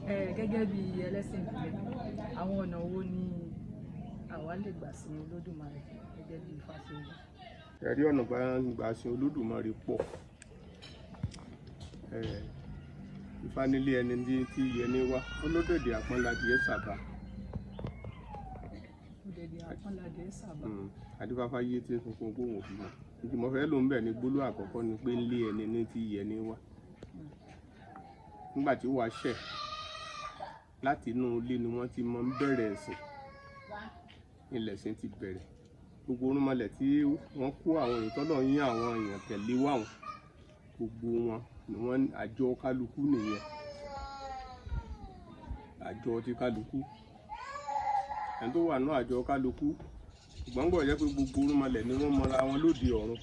Gẹ́gẹ́ bí ẹlẹ́sìn ìbílẹ̀, àwọn ọ̀nà wo ni àwa lè gbà sin Olódùmarè gẹ́gẹ́ bí Ifá ṣe wí? Ẹ̀rí ọ̀nà gbà sin Olódùmarè pọ̀. Ifá nílé ẹni tí yẹni wá, olódòdè àpọ́nladìẹ sábà. Òdèdè àpọ́nladé sábà. Adífáfá yé tí ń sunkún gbóhùn òbí wọn. Ìgbìmọ̀ fẹ́ ló ń bẹ̀ ní gbólóhùn àkọ́kọ́ ni pé ńlé ẹni ní tí yẹni wá. Nígbà tí ó wá ṣẹ̀ láti inú ilé ni wọ́n ti máa ń bẹ̀rẹ̀ ẹ̀sìn. Ilẹ̀sìn ti bẹ̀rẹ̀. Gbogbo orúnmọlẹ̀ tí wọ́n kó àwọn èèyàn tọ́lọ̀ yín àwọn èèyàn tẹ̀lé wá wọn. Gbogbo wọn ni wọ́n àjọ kálukú nìyẹn. Àjọ ti kálukú. Ẹni tó wà nínú àjọ kálukú, ṣùgbọ́n gbọ́ jẹ́ pé gbogbo orúnmọlẹ̀ ni wọ́n mọra wọn lóde ọ̀run.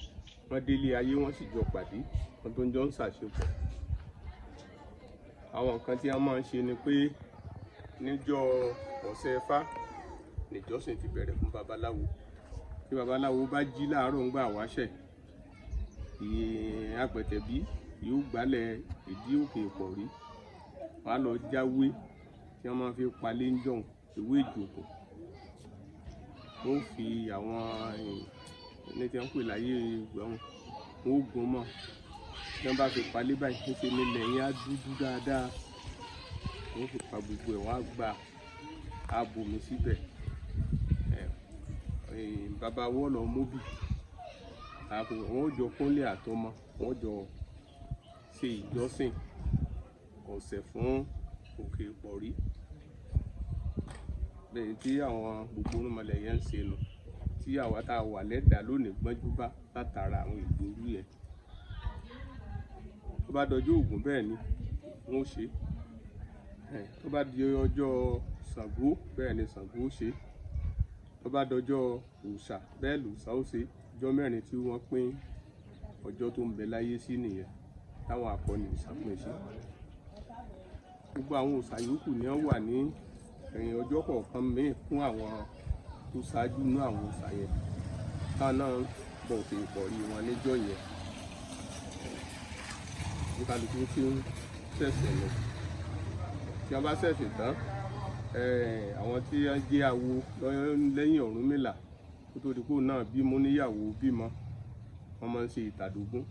Wọ́n délé ayé, wọ́n sì jọ pàdé, wọ́n tó ń jọ ń ṣàṣepọ̀. Àwọn nǹkan tí a máa ń ṣe ni pé níjọ́ ọ̀sẹ̀ Ifá nìjọ́sìn ti bẹ̀rẹ̀ fún babaláwo. Tí babaláwo bá jí láàárọ̀ ń gbà wáṣẹ̀, ìyẹn apẹ̀tẹ̀bí yóò gbálẹ̀ ìdí òkè ìpọ̀rí. Wọ́n á lọ jáwé tí wọ́n máa fi palé ń jọ̀hún, ewé ìjòkó. Wọ́n ó fi àwọn ní tí wọ́n ń pè láyé ìgbà wọn, wọ́n ó gun mọ́. Tí wọ́n bá fi palé báyìí, níṣe nílẹ̀ yẹn á dúdú dáadáa. Wọ́n fi pa gbogbo ẹ̀, wọ́n á gba abomi síbẹ̀. Bàbá wọ́ lọ móbì. Wọ́n ó jọ kúnlẹ̀ àtọmọ, wọ́n jọ ṣe ìjọsìn ọ̀sẹ̀ fún òkè ìpọ̀rí. Bẹ́ẹ̀ tí àwọn gbogbo orúnmọlẹ̀ yẹn ń ṣe nù, tí àwa tá a wà lẹ́dàá lónìí gbọ́njú bá látara àwọn ìgboro yẹn. Tó bá dọjọ́ Ògún bẹ́ẹ̀ ni wọ́n ó ṣe. Tó bá di ọjọ́ Ṣàngó bẹ́ẹ̀ ni Ṣàngó ó ṣe. Tó bá dọjọ́ òòṣà bẹ́ẹ̀ lòòṣà ó ṣe. Ọjọ́ mẹ́rin tí wọ́n pín ọjọ́ tó ń bẹ láyé sí nìyẹn táwọn akọni òòṣà pín sí. Gbogbo àwọn òòṣà yòókù ni wọ́n wà ní ẹ̀yìn ọjọ́ kọ̀ọ̀kan míì fún àwọn tó ṣáájú nínú àwọn òòṣà yẹn. Táwọn náà bọ̀ òkè ìpọ̀rí wọn níjọ́ yẹn. Bí kálukú tí ń ṣẹ̀ṣẹ̀ lọ. Tí wọ́n bá ṣẹ̀ṣẹ̀ tán, àwọn tí wọ́n jẹ́ awo lẹ́yìn Ọ̀rúnmìlà kó tó di pé òun náà bímọ níyàwó bímọ, wọ́n máa ń ṣe ìtàdógún.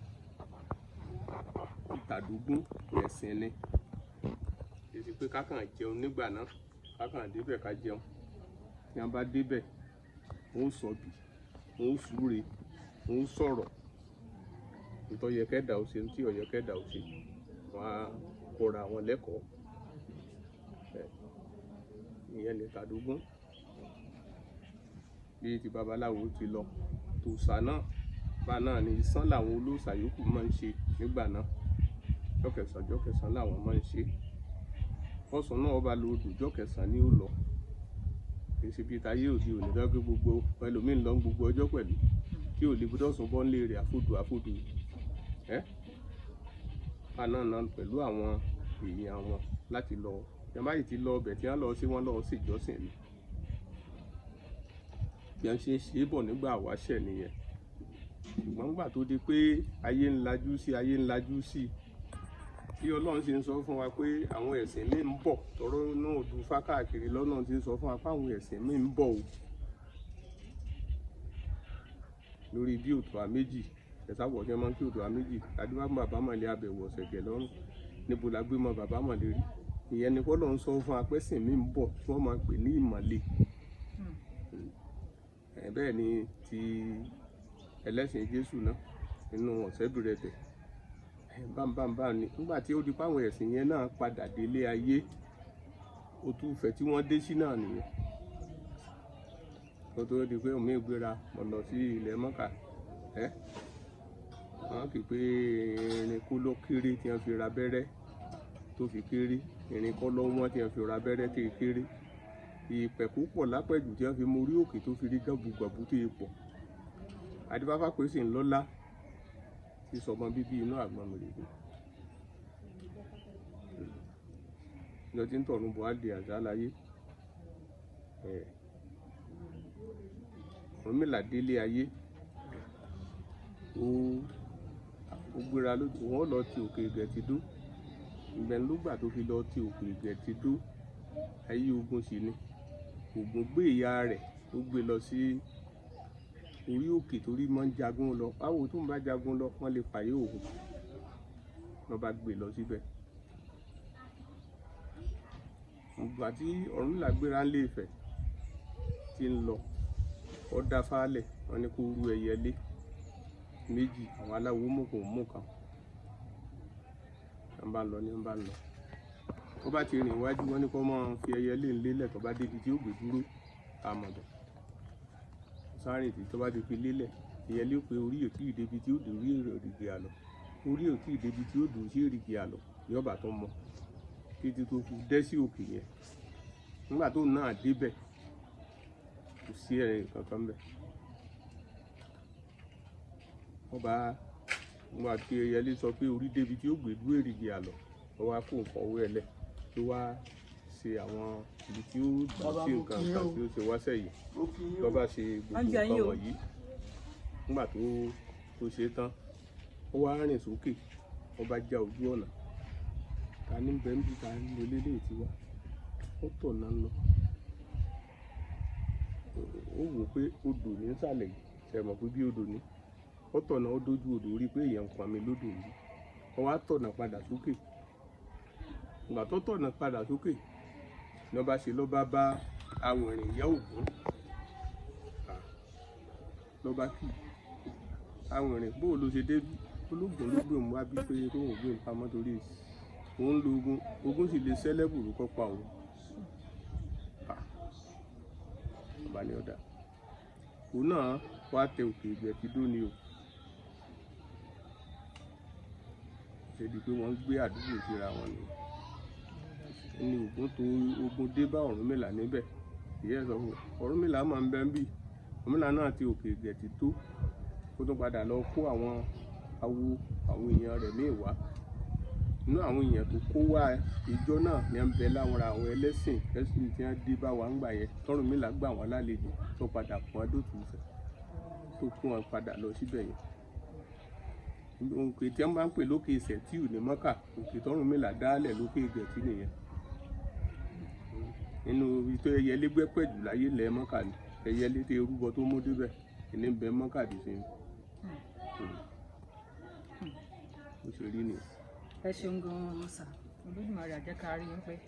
Ìtàdógún ẹ̀sìn ni. Kì í ṣe pé ká kàn jẹun nígbà náà, ká kàn débẹ̀ ká jẹun. Tí wọ́n bá débẹ̀, wọ́n ó sọ̀bì, wọ́n ó súre, wọ́n ó sọ̀rọ̀. Ntọ́ yẹ kẹ́dà ó ṣe, ntí ó yẹ kẹ́dà ó ṣe, wọ́n á kóra wọn lẹ́kọ̀ọ́. Ìyẹn ni ìtàdógún. Bí ti babaláwo ti lọ, tòòṣà náà, bá náà ni ìsán làwọn olóòṣà yòókù máa ń ṣe nígbà náà. Jọ́kẹ̀sán jọ́kẹ̀sán làwọn máa ń ṣe. Ọ̀sán náà bá lọ odò jọ́kẹ̀sán ni ó lọ. Kì í ṣe bí tayé òde òní tó jẹ́ pé gbogbo ẹlòmíì ń lọ gbogbo ọjọ́ pẹ̀lú tí ò lè gbọdọ̀ sùn bọ́ nílé rẹ̀ àfodò àfodò. Bá náà náà pẹ̀lú àwọn èèyàn wọn láti lọ. Tí wọ́n bá sì ti lọ ibẹ̀ tí wọ́n lọ sí, wọ́n lọ sí ìjọsìn ni. Bí wọ́n ṣe ń ṣe bọ̀ nígbà wáṣẹ̀ nìyẹn. Ṣùgbọ́n nígbà tó di pé ayé ń lajú sí, ayé ń lajú sí, tí Ọlọ́run ṣe ń sọ fún wa pé àwọn ẹ̀sìn míì ń bọ̀, tọrọ náà du fá káàkiri lọ́nà tí ń sọ fún wa pé àwọn ẹ̀sìn míì ń bọ̀ o. Lórí bí òtùwà méjì, ẹ̀sà wọ̀ ṣe máa ń kí òtùwà méjì. Adúbá bàbá mọ̀lẹ́ abẹ̀wò ọ̀sẹ̀ gẹ̀ lọ́rùn. Níbo la gbé mọ bàbá mọ̀lẹ́ rí? Ìyẹn ni k'Ọlọ́run sọ fún wa pé ẹ̀sìn míì ń bọ̀ tí wọ́n máa ń pè ní ìmọ̀le. Bẹ́ẹ̀ ni ti ẹlẹ́sìn Jésù náà nínú ọ̀sẹ̀ bìrẹ̀tẹ̀. Bámbámbá ni. Nígbà tí ó di pé àwọn ẹ̀sìn yẹn náà padà délé ayé, ó tún fẹ́ tí wọ́n dé sí náà nìyẹn. Kó tó di pé omi ìgbéra mọ̀ lọ sí ilẹ̀ Mọ́kà. Wọ́n kì í pé irin kó ló kéré tí wọ́n fi ra abẹ́rẹ́ tó fi kéré. Irin kọ́ ló wọ́n tí wọ́n fi ra abẹ́rẹ́ tó kéré. Ìpẹ̀ púpọ̀ lápẹ̀jù tí wọ́n fi mú orí òkè tó fi rí gàbùgàbù tó pọ̀. Adífáfá pé sì ń lọ́lá tí sọmọ bíbí inú àgbọn mèremère. Ìjọ tí ń tọ̀run bọ̀ á di àṣà láyé. Ọ̀rúnmìlà délé ayé. Ó gbéra lójú, wọ́n lọ ti òkè Gẹ̀tìdó. Ìbẹ̀ ló gbà tó fi lọ ti òkè Ìgbẹ̀tidó. Ayé ogun sì ni. Ògún gbé ìyá rẹ̀, ó gbé lọ sí orí òkè torí máa ń jagun lọ. Báwo tó ń bá jagun lọ, wọ́n lè fàyè òun. Wọ́n bá gbé lọ síbẹ̀. Ìgbà tí Ọ̀rúnmìlà gbéra ńlé Ifẹ̀ tí ń lọ, ó dá fálẹ̀, wọ́n ní kó rú ẹyẹlé méjì, àwọn aláwo mú kan, òun mú kan. Wọ́n bá ń lọ ní wọ́n bá ń lọ. Ó bá ti rìn iwájú, wọ́n ní kó máa fi ẹyẹlé ńlélẹ̀ tó bá débi tí ó gbé dúró, àmọ̀dọ̀. Sáré tí tó bá ti fi lélẹ̀, ẹyẹlé ó pe orí ò tí ì débi tí ó dé orí èrìgì àlọ́. Orí ò tí ì débi tí ó dùn sí èrìgì àlọ́, ní ọba tó mọ̀ títí tó fi dẹ́ sí òkè yẹn. Nígbà tó náà débẹ̀, kò sí ẹ̀rín kankan bẹ́ẹ̀. Ọba wọn àti ẹyẹlé sọ pé orí débi tí ó gbé dúró èrìgì àlọ́, ó wá kó nǹkan owó ẹ lẹ̀ tó wá ṣe àwọn ibi tí ó dùn sí nǹkan kan tí ó ṣe wá sẹ́yìn. Ló bá ṣe gbogbo nǹkan wọ̀nyí. Nígbà tó ṣe tán, ó wá rìn sókè, ó bá já ojú ọ̀nà. Ta ní bẹ́ẹ̀ ń bí ta ní olélè tí wá. Ó tọ̀nà lọ. Ó wò pé odò ní sàlẹ̀ yìí, ṣẹ mọ̀ pé bí odò ní. Ó tọ̀nà, ó dojú odò rí pé èèyàn ń pọnmi lódò yìí. Ó wá tọ̀nà padà sókè. Ìgbà tó tọ̀nà padà sókè, ní ó bá ṣe ló bá bá awìnrìn ìyá Ògún. Ló bá kì í. Awìnrìn, bó ló ṣe dé bí? Ológun ló gbé òun wá bí pé kóun gbé òun pamọ́ torí òun lo ogun. Ogun sì lè ṣẹlẹ̀ bùrú kó pa òun. Ọba ní ọ̀dà. Òun náà wá tẹ òkè Ìgbẹ̀tidó ni o. Ṣé di pé wọ́n ń gbé àdúgbò síra wọn ni. Ní Ògún tó ogun dé bá Ọ̀rúnmìlà níbẹ̀. Ìyá ẹ̀ sọ fún un, Ọ̀rúnmìlà máa ń bẹ ń bí. Ọ̀rúnmìlà náà ti òkè Ìgbẹ̀tidó. Ó tún padà lọ kó àwọn awo àwọn èèyàn rẹ̀ míì wá. Inú àwọn èèyàn tó kó wá ìjọ náà ni à ń bẹ láwọn àwọn ẹlẹ́sìn kẹ́sìn tí wọ́n dé bá wa ńgbà yẹn. Tọ́rúnmìlà gbà wọ́n lálejò tó padà pọ́n dòtú Ifẹ̀ tó kó wọn padà lọ síbẹ̀ yẹn. Òkè tí wọ́n bá ń pè lókè Ìṣẹ̀tìù ní Mọ́kà, òkè tọ́rúnmìlà dálẹ̀ lókè Ìgbẹ̀tì nìyẹn. Nínú ibi tó ẹyẹlé gbẹ́pẹ̀ jù láyé lẹ̀ Mọ́kà ni. Ẹyẹlé tí erúbọ tó mú débẹ̀, ìní ń bẹ Mọ́kà dì sí. Ó ṣe rí nìyẹn. Ẹ ṣeun gan-an sà. Olódùmarè á jẹ́ ká rí yín pẹ́.